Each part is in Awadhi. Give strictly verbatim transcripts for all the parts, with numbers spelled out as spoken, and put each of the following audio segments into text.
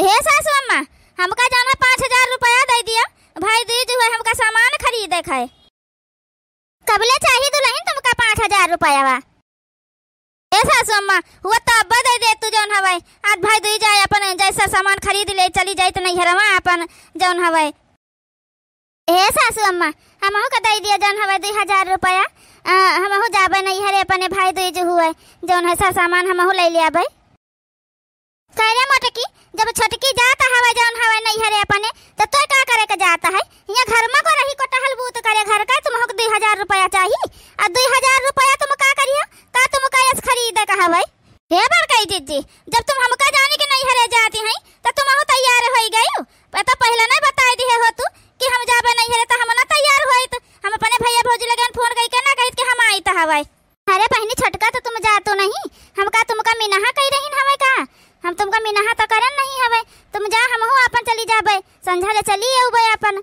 हे सासू अम्मा, हमका जौन है पाँच हजार रुपया दइ दिया, भाई दूज हुए, हमका सामान खरीदे के है। कबले चाही दुलहिन तुमका पाँच हजार रुपया बा? ए सासू अम्मा, हुआ तो अब्बा दइ दे तू जौन हवै, आज भाई दूज आए, अपन जैसा सामान खरीद ले, चली जाइत नैहरवा अपन जौन हवै। ए सासू अम्मा, हमहू का दइ दिया जौन हवै दुइ हजार रुपया, अ, हमहू जाबै नैहरे अपने भाई दूज हुए, जौन है सा सामान हमहू लइ ले आबै। कह रे मोटकी, जब छोटकी जात हवै जौन हवै नैहरे अपने, त तोय का करे के जात है? हियाँ घर में को रही को टहल बूत करे घर का, तुमहू के दुइ हजार रुपया चाही? आ दुइ हजार रुपया तुम का करियो? का तुम का यस खरीदे के हवै? हे बड़कई जिज्जी, जब तुम हमका जानी के नैहरे जाती हैं, त तुमहू तैयार होइ गइउ। पता पहिले नहीं बताइ दिहे हो तू कि हम जाबे नैहरे, त हम ना तैयार होइत। हम अपने भैया भौजी लगे फोन कइके ना कहित कि हम आइत हवै। अरे बहिनी, छोटका तो तुम जातो नहीं, हम का तुमका मिनहा कइ रहिन हवै का? हम तुमका मिनहा तो करन नहीं हवै, तुम जा, हमहू आपन चली जाबै, संझा ले चली अउबै आपन।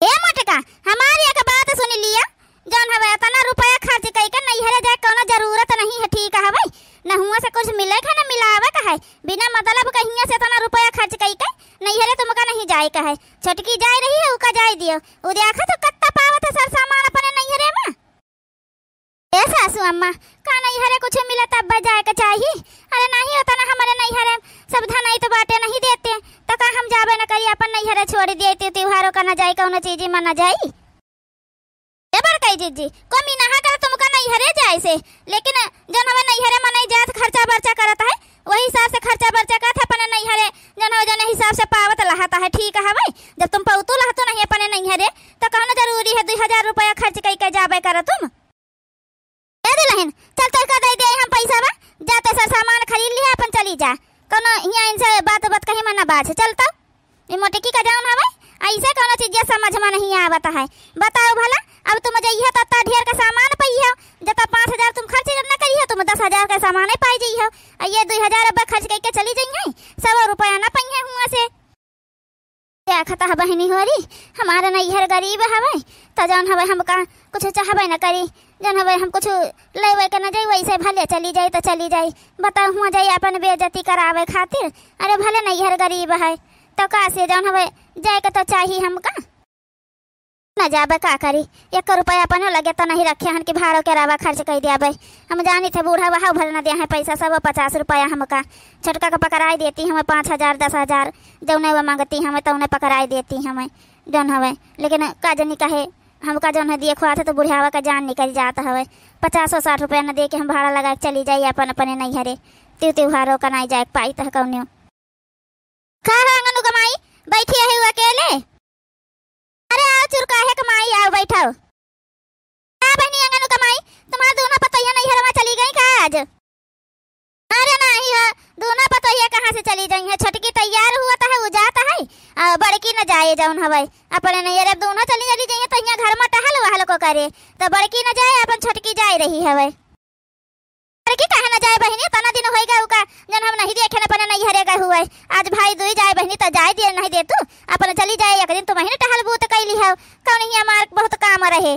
ए मोटका, हमार एक बात सुनि लिया, जौन हवै अतना रुपया खर्च कइके नैहरे जाए कौनो जरूरत नहीं है, ठीक हवै? न हुआँ से कुछ मिले का है, न मिलावे का है, बिना मतलब कहिया से अतना रुपया खर्च कइके नैहरे तुमका नहीं जाए का है। छोटकी जाइ रही है, उका जाइ दियो, उ देखा तो कत्ता पावत है सर सामान अपने नैहरे में। ए सासू अम्मा, का नैहरे कुछ मिला तब जाए के चाही? अरे नहीं होता ना, हमरे नैहरे सब धनाई तो बाटे नहीं देते, तो का हम जाबे न करी, अपन नैहरे छोड़ दिए, ते त्योहारों का न जाई, कौनो चीजी में न जाई। ए बड़कई जिज्जी, को मिनहा कर तुमका नैहरे जाए से, लेकिन जौन हमें नैहरे मनई जात खर्चा बर्चा करत है, वही हिसाब से खर्चा बर्चा करत है अपने नैहरे, जौन हमें जौन हिसाब से पावत लहत है, ठीक हवै। जब तुम पौतू लहतू नहीं अपने नैहरे, तो कौनो जरूरी है दुइ हजार रुपया खर्च कइके जाबे कर तुम? ए दुलहिन, चल तोहका दइ दे हम पैसा बा, जा तो सर सामान खरीद लिहे, अपन चली जा। कौनो हियाँ इनसे बात बात कहीं मना बात है, चल तो। ई मोटकी का जौन हवै, ऐसे कौनो चीजिया समझ में नहीं आवत है। बताओ भला, अब तुम जइहो तो अत्ता ढेर का सामान पइहो, जब तो पाँच हजार तुम खर्च न करिहो, तुम दस हजार का सामान पाइ जइहो। आ ये दुइ हजार अब खर्च कइके चली जइहैं, सौ रुपया न पइहैं हुआँ से। देखत ह बहिनी होरी, हमार नैहर गरीब हवै, त जौन हवै हमका कुछ चाहबै न करी, जौन हवै हम कुछ लेबै के न जाई, वैसे भले चली जाई त चली जाई। बताओ, हुआँ जाई अपन बेइज्जती करावे खातिर, अरे भले नैहर गरीब है, त का से जौन हवै जाए के त चाही हमका। न जाबे का करी, एक रुपया अपनो लगे त नहीं रखे हन कि भाड़ो किरावा खर्च कइ दियाबे। हम जानी थे बूढ़ा वहाँ भर न दिया है पैसा, सब पचास रुपया हमका। छोटका के पकड़ाई देती हमें पाँच हजार, दस हजार, जौने वो मांगती हमें तौने पकड़ाई देती हमें, जौन हवे। लेकिन का जनी कहे, हमका जौन है दिए खुआ थे तो बुढ़ावा का जान निकल जात हवे। पचासो साठ रुपया न दे के हम भाड़ा लगा के चली जाई अपन अपने नैहरे। त्यू त्योहारों का नहीं जाए के पाई त कौनो। का हो अंगनू क माई, बैठी है अकेले? अरे आओ चुरकाहे क माई, आओ बैठाओ। का बहिनी अंगनू क माई, तुम्हार दूनो पतोहिया नैहरवा चली गई का आज? अरे नहीं हो, दूनो पतोहिया कहाँ से चली जाई है? छोटकी तैयार हुआ त है, उ जात है, आ बड़की न जाए जौन हवै अपने नैहरे। अब दूनो चली चली जाई है त हियाँ घर में टहल वहल को करे, त बड़की न जाए, अपन छोटकी जाए रही हवै। अरे की काहे न जाए बहिनी, तना दिन होई गए उका, जौन हम नहीं देखे न अपने नैहरे गए हुए। आज भाई दूज आए बहिनी, त जाए दिए नहीं दे तू, अपन चली जाए, एक दिन तुम ही न टहल बूत कैली हो, कौन ही हमार बहुत काम रहे।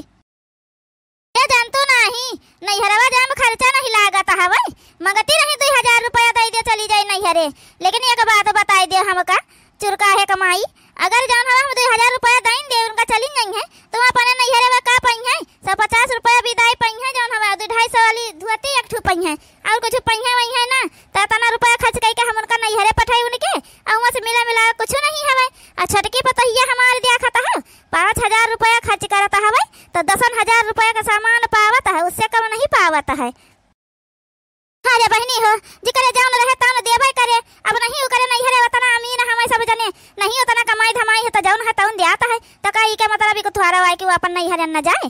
ए जानतू नाही, नैहरवा जाए में खर्चा नहीं लागत हवै, मंगती रही दुई हजार रुपया दे दे चली जाए नैहरे, लेकिन एक बात बताई दे हमका, चुरकाहे क माई, अगर जौन हवा हम दुई हजार रुपया दइन दे, उनका चली जाई है, तो वहाँ अपने नैहरे में का पइहैं? सौ पचास रुपया बिदाई पइहैं, जौन हवा दू ढाई सौ वाली धोती एक ठू पइहैं, और कुछ पइहैं वइहैं ना, त इतना रुपया खर्च कइके हम उनका नैहरे पठाई उनके, और वहाँ से मिला मिला कुछ नहीं हवे। आ छोटकी पतोहिया हमार देखत है, पाँच हजार रुपया खर्च करत हवे, त दसन हजार रुपया का सामान पावत है, उससे कम नहीं पावत है। अरे बहिनी हो, जिकरे जौन रहे तौन देबे करे। अब नहीं उकरे नैहरे उतना अमीर हमें सब जने, नहीं उतना कमाई धमाई है त जौन है तौन देत है। त का ई के मतलब ई को तुहारा आए कि वो अपन नैहरे न जाए?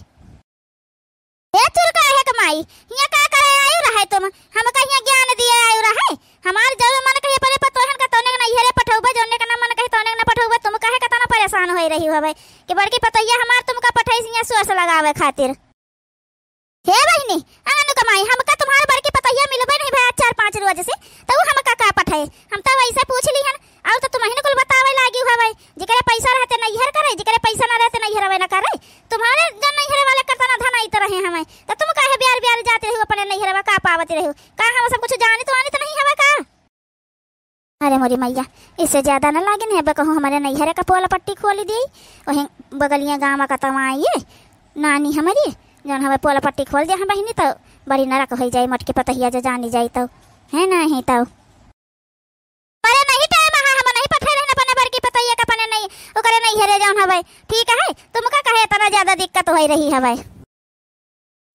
ए चुरकाहे क माई, हियाँ का करे आयु रहे तुम? हमका हियाँ ज्ञान दिए आयु रहे? हमार जौन मन कही अपने पतोहन का तौने के नैहरे पठौबे, जौने के ना मन कही तौने के ना पठौबे। तुम काहे का तना परेशान होई रही हवे कि बड़की पतोहिया हमार तुमका पठाई हियाँ सोर्स लगावे खातिर? हे बहिनी, अंगनू क माई, हमका तुम्हार बड़की पतोहिया मिलबे नहीं भया चार पाँच रोज से, त उ हमका का पठाए? हम त वैसे पूछ लिहन, और त तुमहिन कुल बतावे लागी हवे, जिकरे पैसा रहते नैहर करे, जिकरे पैसा न रहते नैहर वे न करे। तुम्हारे जन नैहर वाले करता ना धन आइत रहे हमें, त तुम काहे ब्यार ब्यार जाते रहो अपने नैहर में, का पावत रहो? का हम सब कुछ जानित वानित नहीं हवे का? अरे मोरी मैया, इससे ज्यादा न लागिन है, अब कहूँ हमरे नैहरे का पोल पट्टी खोल दिए, वहीं बगलिया गाँव का तवा आइए, नानी हमरी, जौन हवे पोल पट्टी खोल दिया है बहिनी, तो बड़ी नरक होइ जाई, मोटकी पतहिया जो जानी जाई तो, है नहीं तो। अरे नहीं टाइम है, हम नहीं पठे रहन अपने बड़की पतहिया का अपने नहीं, ओकरे नैहरे जौन हवे, ठीक है, तुमका कहे इतना ज्यादा दिक्कत होइ रही हवे।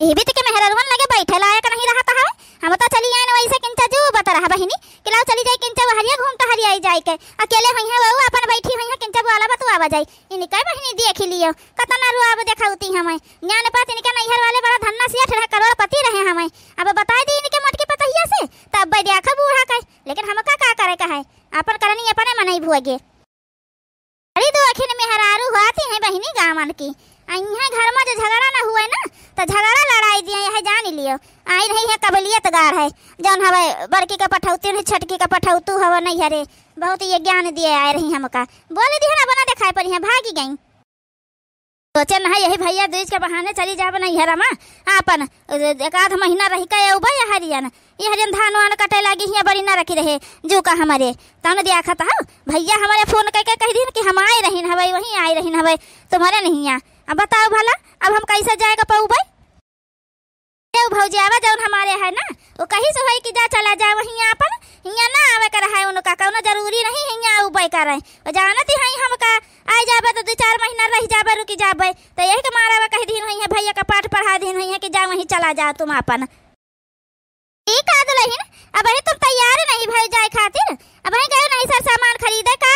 इही बीत के मेहररुअन लगे बैठे लायक नहीं रहत हवे। हम तो चली आएन वैसे किंचा जू बत रहा बहिनी, कि लाओ चली जाई किंचा वहरिया घूम टहरी आई जाई के। अकेले होइहैं वो अपन बैठी होइहैं किंचा बुआला बतुआवा जाई। इनके बहिनी देखि लियो, कतना रुआब देखाउती हमें। ज्ञान पात इनके नैहर वाले बड़ा धन्ना सेठ रहे, करोड़पति रहे हमें। अब बताइ दी इनके मोटकी पतहिया से, तब देखा बूढ़ा के। लेकिन हमका का करे का है, अपन करनी अपने मनई भोगे। अरे दो अखिन मेहरारू होती हैं बहिनी गाँवन की। आ इहाँ घर में जो झगड़ा न हुए ना, तो झगड़ा लड़ाई दिए, यह जान लियो। आई रही है कबलियत गाढ़ है, जौन हवे बड़की का पठौती नहीं, छोटकी का पठौतू हवे नैहरे। बहुत ये ज्ञान दिए आए रही हमका। बोल दी है ना, बना दिखाई पड़ी है, भागी गई। सोचे न है यही भैया दूज के बहाने चली जाब नैहर में, आपन एक आध महीना रहि के अउबे। यह हरियन, यह हरियन धान वान कटे लागी हियाँ बड़ी नरकी रहे जू का हमरे। तौन देखत हौ, भैया हमरे फोन कइके कहि दिहिन कि हम आए रहिन हवै, वहीं आए रहिन हवै तुम्हरे नहिया। अब बताओ भला, अब हम कैसे जाए के पउबे? ए भौजियावा जौन हमरे है ना, वो कही से होई कि जा चला जाए वहीं आपन, हियाँ ना आवे के रहे उनका, कौनो जरूरी नहीं हियाँ अउबे करे। वो जानती हैं हमका, आइ जाबे तो दू चार महीना रहि जाबे, रुकि जाबे। तो यही के मारे वा कहि दिहिन होइहैं, भैया का पाठ पढ़ाइ दिहिन होइहैं कि जा वहीं चला जाओ तुम आपन। ठीक है दुलहिन, अबहीं तुम तैयार नहीं भई जाए खातिर, अबहीं गयो नहीं सर सामान खरीदे का?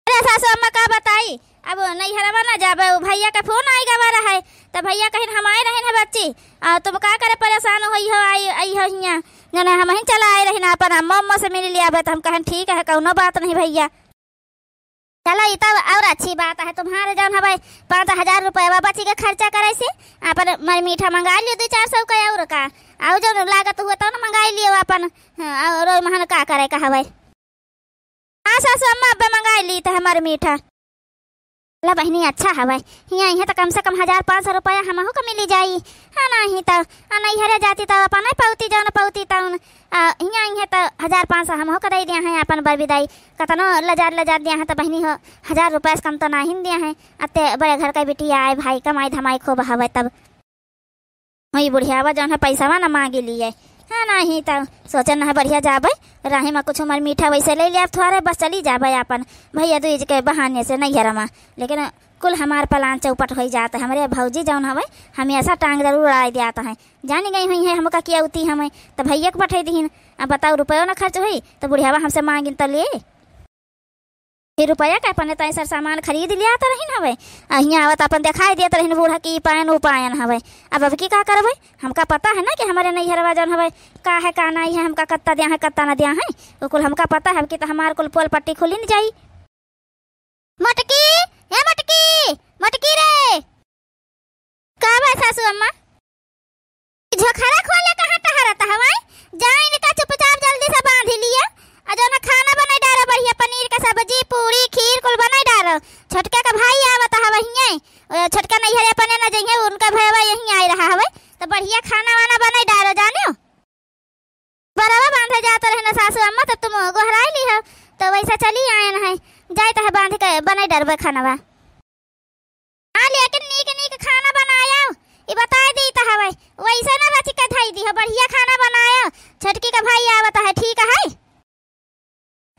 अरे सासू अम्मा का बताई, अब नैहरवा ना जाबे, उ भैया के फोन आइ गवा रहे, तो भैया कहिन हम आए रहिन है बच्ची, आ तुम का करे परेशान होई हो, आई, आई हो हियाँ, जने हमहीं चला आए रहिन आपन अम्मा, अम्मा से मिलि लियाबे। तो हम कहेन ठीक है, कौनो बात नहीं भैया। चलो, ई तब और अच्छी बात है, तुम्हारे जौन हवे पाँच हजार रुपया बची के खर्चा करे से, अपन मर मीठा मंगाइ लियो दू चार सौ का, और का, और जौन लागत हुए तौन मंगाइ लियो अपन। हाँ, और महन का करे का हवे। हाँ सासू अम्मा, अब मंगाइ ली तो हमार मीठा। ला बहिनी, अच्छा हवे, हियाँ इहे तो कम से कम हजार पाँच सौ रुपया हमहू का मिली जाई। हाँ, नहीं तो, आ नैहरे जाती तो अपन नहीं पउती जौन पउती तौन, आ हियाँ इहे तो हजार पाँच सौ हमहू का दइ दिया है अपन बर बिदाई। कतनो लजार लजार दिया है तो बहिनी हो, हजार रुपया से कम तो नाहीं दिया है। अत्ते बड़े घर का बिटिया आए भाई, कमाई धमाई खूब हवे तब। वही बुढ़ियावा जौन है पैसावा ना मांगि लिए। हाँ, नहीं तो सोचेन है बढ़िया जाबे, राही में कुछ मर मीठा वैसे लइ लिया थोड़े, बस चली जाबे आपन भैया दूज के बहाने से नैहर में। लेकिन कुल हमार plan चौपट होइ जात है। हमरे भौजी जौन हवे हमेशा टांग जरूर अड़ाइ दियात है, जानि गई हुई है हमका किया उती हमें, तो भैया के पठइ दिहिन। अब बताओ, रुपयो ना खर्च होई तो बुढ़ियावा हमसे मांगिन तो ले। फिर रुपया का अपने ताई सर सामान खरीद लियात रहिन हवे, आ हियाँ आवत अपन देखाइ देत रहिन बूढ़ा कि ई पायन उ पायन हवे। अब, अब की का करबे, हमका पता है ना कि हमरे नैहरवा जौन हवे का है का नाहीं है, हमका कत्ता दिया है कत्ता ना दिया है, वो कुल हमका पता है। अब की तो हमार कुल पोल पट्टी खुलिन जाई। मोटकी, ए मोटकी, मोटकी रे। का बा सासू अम्मा? झोखरा खोले कहाँ टहरत हवाई? जा इनका चुपचाप जल्दी से बांधि लिया। आ जौन खाना बनाइ डारो बढ़िया, पनीर का सब्जी, पूड़ी, खीर कुल बनाइ डारो। छोटका का भाई आवत हवे हियाँ। ओ, छोटका नैहरे अपने न जइहे, उनका भैया यहीं आइ रहा हवे। तो बढ़िया खाना वाना बनाइ डारो, जानियो। बरवा बांधे जात रहे ना सासू अम्मा, तो तुम गोहराइ ली हो, तो वैसा चली आयन है, जाइत है बांध के बनाइ डरबे खानवा। हाँ, लेकिन नीक नीक खाना बनायो, ई बताइ दी तो हवे, वैसे ना रच के धई दी हो, बढ़िया खाना बनायो, छोटकी का भाई आवत है, ठीक है?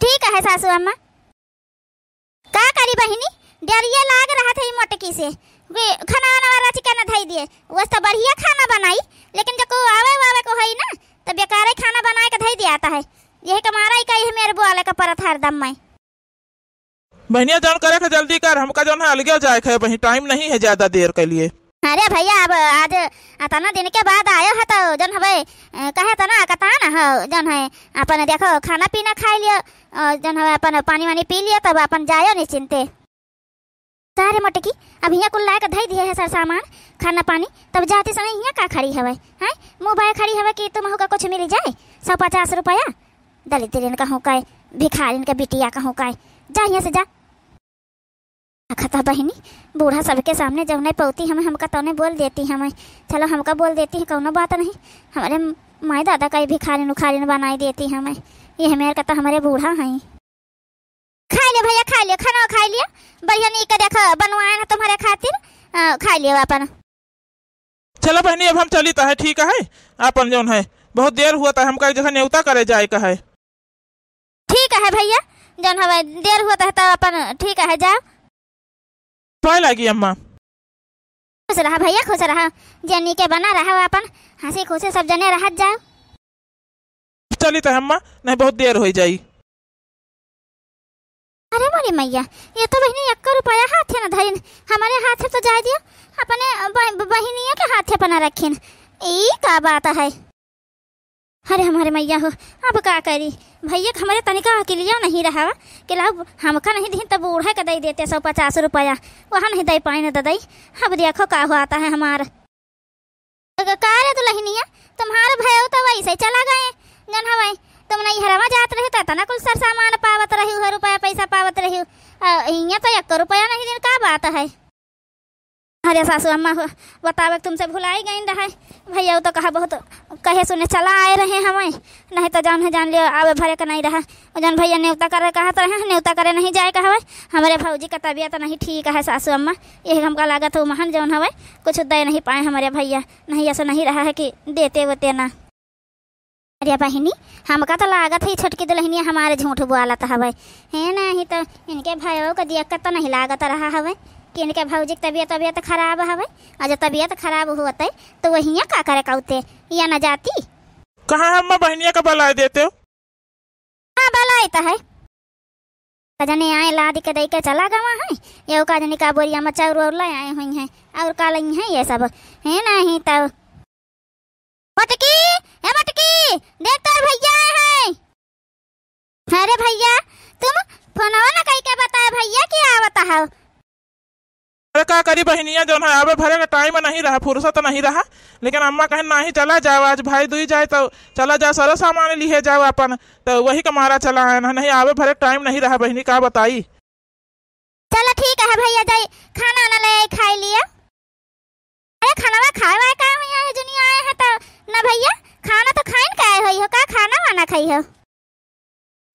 ठीक है सासू अम्मा। का करी बहिनी, डरिए लाग रहत है ई मोटकी से। वे खाना वाना रच के न धई दिए। वस तो बढ़िया खाना बनाई, लेकिन जब को आवे वावे को हई ना, तो बेकारे खाना बनाए के धई दियात है। यही के मारा ही कही है मेरे बुआले का परत हरदम मैं। बहनिया, जौन करे के जल्दी कर, हमका जौन है अलगे जाए के है, वहीं टाइम नहीं है ज्यादा देर के लिए। अरे भैया, अब आज अतना दिन के बाद आयो है तो जौन हवे, अ, कहे तो ना, कता ना हो, जौन है अपन देखो खाना पीना खाइ लियो, और जौन हवे अपन पानी वानी पी लियो, तब अपन जायो निश्चिंते। सारे मोटकी, अब हियाँ कुल लायक धई दिए है सर सामान, खाना पानी, तब जाते समय हियाँ का खड़ी हवे, हैं? मुँह बाय खड़ी हवे कि तुमहू का कुछ मिल जाए, सौ पचास रुपया, दलिद्रिन कहूँ का, भिखारिन के बिटिया कहूँ का, जा हियाँ से जा। देखत ह बहिनी, बूढ़ा सबके सामने जौने पौती हमें, हमका तौने बोल देती हमें। चलो, हमका बोल देती है, कौनो बात नहीं। हमरे माई दादा का ही भिखारिन उखारिन बनाई देती हमें। ये मेर का तो हमरे बूढ़ा हैं। खाइ लियो भइया, खाइ लियो, खाना खाइ लियो। बढ़िया नीक देखो बनवाए ना तुम्हरे खातिर, अ, खाइ लियो अपन। चलो बहिनी, अब हम चलित है, ठीक है, अपन जौन है, बहुत देर हुआ था, हमका एक जगह नेवता करे जाए का है। ठीक है भइया, जौन हवे देर हुआ था, तब अपन ठीक है, जाओ। पाए लागी अम्मा। खुश रहा भइया, खुश रहा, जनी के बना रहा अपन, हँसी खुशी सब जने रहत जाओ। चलित है अम्मा, नहीं बहुत देर होइ जाई। अरे मोरी मैया, ये तो बहिनी एक्को रुपया हाथे न धरिन, हमरे हाथे तो जाए दियो, अपने ब-, ब-, बहिनिया के हाथे पर न रखिन, ई का बात है? अरे हमरे मैया हो, अब का करी? भइया के हमरे तनिका अकिलिया नहीं रहा कि लाओ हमका नहीं दिहिन, तब बूढ़ा के दे देते सौ पचास रुपया, वहाँ नहीं दे पाइन ददई। अब देखो का हुआ आता है हमार। तो का रे दुलहिनिया, तुम्हार भयउ तो वैसे ही चला गए, जौन हवै, तुम नैहरवा जात रही तो इतना कुल सर सामान पावत रही हो, रुपया पैसा पावत रही हो, अ, हियाँ तो एक्को रुपया नहीं दिन, का बात है? अरे सासू अम्मा हो, बतावे तुमसे भुलाई गई रहे, भइयउ तो कहा बहुत कहे सुने चला आए रहे हमें, नहीं तो जौन है जान लियो आवे भरे का नहीं रहा। जौन भइया नेवता करे कहत रहे, नेवता करे नहीं जाए का हवै। हमरे भौजी का तबीयत नहीं ठीक है सासू अम्मा, यही हमका लागत है महन जौन हवै कुछ दे नहीं पाए हमरे भइया, नहीं ऐसा नहीं रहा है कि देते वेते ना। अरे बहिनी, हमका तो लागत है छोटकी दुलहिनिया हमारे झूठ बोलत हवै, है नहीं तो इनके भइयउ का देख के तो नहीं लागत रहा हवै कि इनके भौजी की तबीयत, तबीयत खराब हवै। और जब तबीयत खराब होत है तो वहिया का करे कौते या न जाती। कहाँ हम बहिनिया का बलाए देते हो? हाँ, बलाइत है। त जने आए लाद के दइ के चला गवा है। ये का जने का बोरिया में चाउर वाउर ले आए हुई हैं। और का लई हैं ये सब। है नहीं तब। मटकी, ए मटकी, देख तोर भइया आए हैं। अरे भइया, तुम फोनवा न कई के बताए भइया कि आवत हो। अरे का करी बहिनिया, जौन है आवे भरे का टाइम नहीं रहा, फुर्सत नहीं रहा, लेकिन अम्मा कहेन नाही चला जाओ, आज भाई दूज आए तो चला जाओ, सारा सामान लिहे जाओ अपन, तो वही का मारा चला आएन, नहीं आवे भरे टाइम नहीं रहा बहिनी, का बताई। चलो ठीक है भइया, जाई खाना वाना ले आई, खाई लिया। अरे खाना खाए वाए का हुआ है, जुनिया आए हैं तो ना भइया, खाना तो खाइन का आए होई हो, का खाना वाना खाई हो?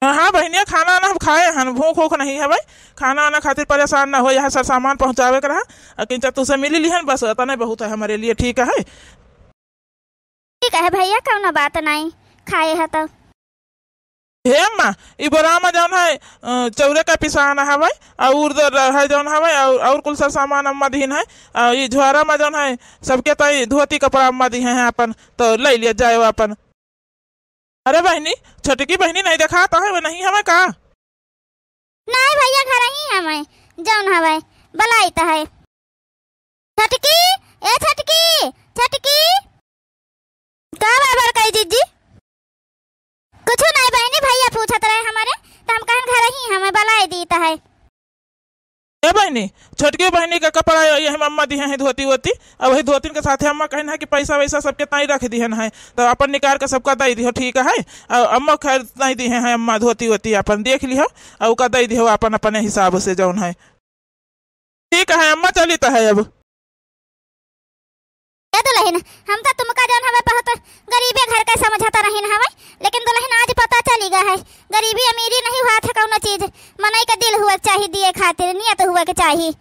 हाँ, हाँ, बहिनिया, खाना वाना हम खाए हन, भूख ऊख नहीं है भाई। खाना वाना खातिर परेशान ना हो, यहाँ सब सामान पहुँचावे के रहा। अकिन चा तुसे मिली लिहन, बस इतना बहुत है हमारे लिए, ठीक है। ठीक है भइया, कौनो बात नहीं, खाए है तो। हे अम्मा, ई बोरा में जौन है, अ, चौरे का पिसान हवै, और उर्द है जौन हवै, और, और कुल सब सामान अम्मा दीन है, और ई झोरा में जौन है, सबके ताई धोती कपड़ा अम्मा दी हैं अपन, तो ले लिया जाए अपन। अरे बहिनी, छोटकी बहिनी नहीं देखात है, वो नहीं हमें का? नहीं भइया, घर ही हमें, जौन हवे, बलाइत है। छोटकी, ए छोटकी, छोटकी। का बा बड़काई जिज्जी? कुछ नहीं बहिनी, भइया पूछत रहे हमारे, तो हम कहन घर ही हमें बलाए दीत है। ए बहिनी, छोटकी बहिनी का कपड़ा ये हम अम्मा दिहे हैं धोती वोती, अब वही धोतिन के साथे अम्मा कहन है कि पैसा वैसा सबके ताई रख दिहन है, तो अपन निकाल के सबका दे दिहो, ठीक है। और अम्मा खैर नहीं दिहे हैं अम्मा धोती वोती, अपन देख लिहो और ओका दे दिहो अपन अपने हिसाब से जौन है। ठीक है अम्मा, चलित है अब। ए दुलहिन, हम तो तुमका जौन हवे बहुत गरीबे घर का समझत रहिन हवे, लेकिन दुलहिन आज पता चली गया है, गरीबी अमीरी नहीं हुआ था कौनो चीज, मनई के दिल हुए के चाही दिए खातिर, नियत हुए के चाही।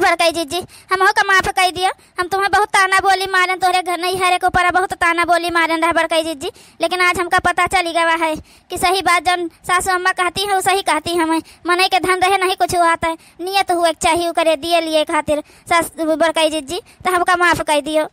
बड़काई जिज्जी, हमहू का माफ कई दियो, हम तुम्हें बहुत ताना बोली मारेन, तोहरे घर नैहरे के ऊपर बहुत ताना बोली मारेन रह बड़काई जिज्जी, लेकिन आज हमका पता चली गवा है कि सही बात जौन सासू अम्मा कहती है, वो सही कहती हमें। मनई के धन रहे नहीं कुछ हुआ था, नियत हुए के चाही ओकरे दिए लिए खातिर। सास बड़काई जिज्जी, तो हमका माफ कई दियो।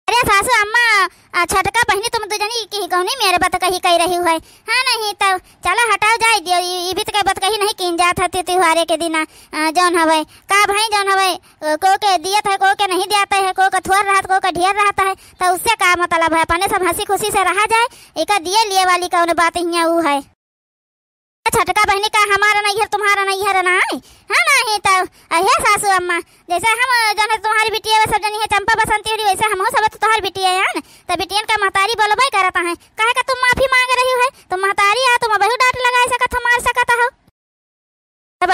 अरे सासू अम्मा, आ, छोटका बहिनी तुम दुजनी की कौनी मेरे बतकही कही रही है? हाँ नहीं तो चला हटाओ जाए दियो, ई, ई बीत के बतकही नहीं कीन जात है ति-, त्योहारे के दिना, आ, जौन हवे, का भाई जौन हवे, को के दियत है, को के नहीं दियत है, को के थोर रहत, को के ढेर रहत है, तो उससे का मतलब है? अपने सब हँसी खुशी से रहा जाए, एका दिए लिए वाली कौन बात हियाँ ऊ है? छोटका बहिनी का हमारा नैहर तुम्हारा नैहर ना है? हाँ नहीं तो, अहे सासू अम्मा, जैसे हम जौन है तुम्हारी बिटिया वे सब जनी है चंपा बसंती हुई, वैसे हमहू सब तो तुम्हारी बिटिया है ना, तो बिटियन का महतारी बोलबे करत है, काहे का तुम माफी मांग रही हो? तुम महतारी आ, तुम बहु डांट लगाए सकत हो, मार सकत हो।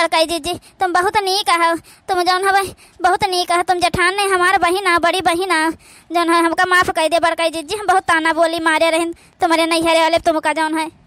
बड़काई जीजी, तुम बहुत नीक हौ, तुम जौन हवे बहुत नीक हौ, तुम जेठान नहीं, हमार बहिन आ, बड़ी बहिन आ, जौन है हमका माफ कइ दे बड़काई जीजी, हम बहुत ताना बोली मारे रहिन तुम्हरे नैहरे वाले तुमका जौन है।